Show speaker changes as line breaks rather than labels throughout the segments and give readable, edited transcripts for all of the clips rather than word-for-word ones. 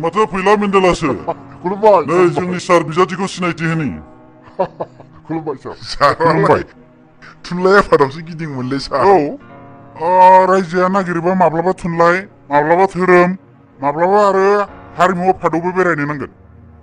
माथो फैला मेन्देलासो
खुलुमबाय
नै जोंनि सार बिजाथिखौ सिनायथि होनि
खुलुमबाय सार
खुलुमबाय
थुनलाइ आफादावसो गिदिंमोनलै सार
रायजोआ नागिरोबा माब्लाबा थुनलाइ माब्लाबा धोरोम माब्लाबा आरो हारिमु आफादावबो बेरायनो नांगोन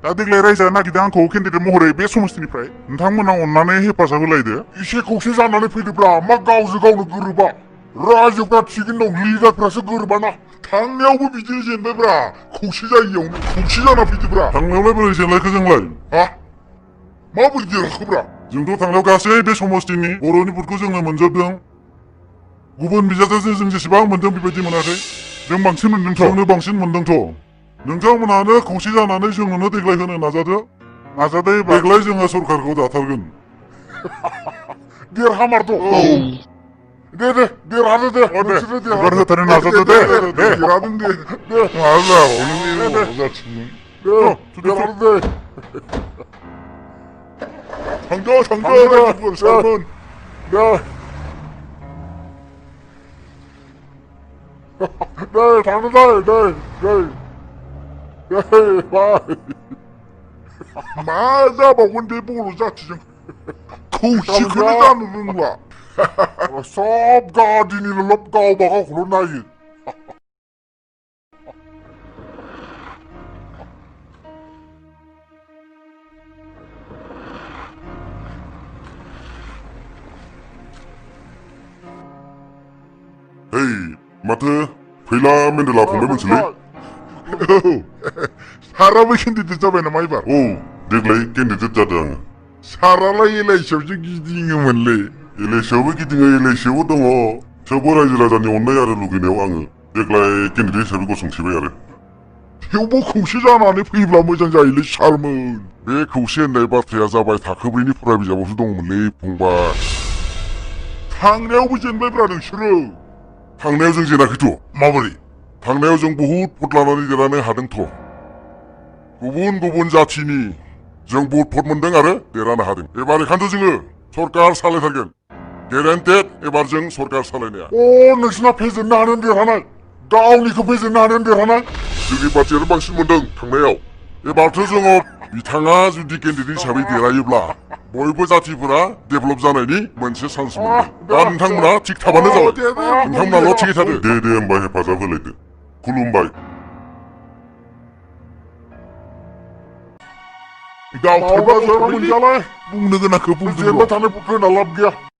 दा देग्लाय रायजोआ नागिरदों आंखौ केन्डिडेट महरै बे समस्तिनिफ्राय नोंथांमोना अननानै हेफाजाब होलायदो
एसे खौसे जानानै फैदोब्रा मा गावजों गावनो गोरोबा रायजोफ्रा थिगैनो दं लिडारफ्रासो गोरोबाना थांनायावबो बिदिनो जेनबायब्रा खौसे जायियावनो खौसे जाना फैदोब्रा
थांनायावलाय बोरै जेनलायखो जोंलाय
हा माबोरै देरहाखोब्रा
जोंथ' थांनायाव गासै बे समस्तिनि बर'नि भटखौ जोंनो मोनजोबदों गुबुन बिजाथिजों जों जेसेबां मोनदों बेबायदि मोनाखै जों बांसिन मोनदोंथ' जोंनो बांसिन मोनदोंथ' नोंथांमोनानो खौसे जानानै जोंनोनो देग्लाय होनो नाजादो देग्लाय जोङो सरकारखौ दाथारगोन
देरहामारथ' दे देरहादो दे नोंसोरो
बिबार
देरहादो
होथारनो नाजादो दे
देरहादों दे
मा जाबावनो जाथिमोन
देरहादो दे
थांदो रायजोफोर सारमोन
दे थांदो दे बाय
मा जाबावगोन दे बर' जाथिजों खौसेखौनो जानो रोंला
सब गादिनिल' गावबा गावखौल' नायो
माथो फैला मेन्देला फंबाय मोनसैलै
साराबो केन्डिडेट जाबाय नामा एबार
देग्लाय केन्डिडेट जादों आङो
सारालाय एलआइसियावसो गिदिङोमोनलै
एलआइसियावबो गिदिङो एलआइसियावबो दङ थेवबो रायजो राजानि अननाय आरो लुगैनायाव आङो देग्लाय केन्डिडेट हिसाबै गसंथिबाय आरो
थेवबो खौसे जानानै फैब्ला मोजां जायोलै सारमोन
बे खौसे होननाय बाथ्राया जाबाय थाखो 4नि फरा बिजाबावसो दंमोनलै फंबाय
थांनायावबो जेनबायब्रा नोंसोरो
थांनायाव जों जेनाखैथ'
माबोरै
थांनायाव जों बहुद भट लानानै देरहानो हादोंथ' गुबुन जाथिनि जों बहुद भट मोनदों आरो देरहानो हादों एबार ओंखायनोथ' जोङो सरकार सालायथारगोन गेरेन्टेड एबार जों सरकार सालायनाया
नोंसिना फेजेननो हानानै देरहानाय गावनिखौ फेजेननो हानानै देरहानाय
जोंनि पार्टियानो बांसिन मोनदों थांनायाव एबारथ' जोङो बिथाङा जुदि केन्डिडेट हिसाबै देरहायोब्ला बयबो जाथिफोरा डेभेलप जानायनि मोनसे चान्स मोनगोन दा नोंथांमोना थिग थाबानो जाबाय नोंथांमोनाल' थिगै थादो दे होमबा हेफाजाब होलायदो खुलुमबाय
दावथारबा मोनजालाय
बुंनो गोनांखौ बुंदों
जेनबा थानाय होना लाब गैया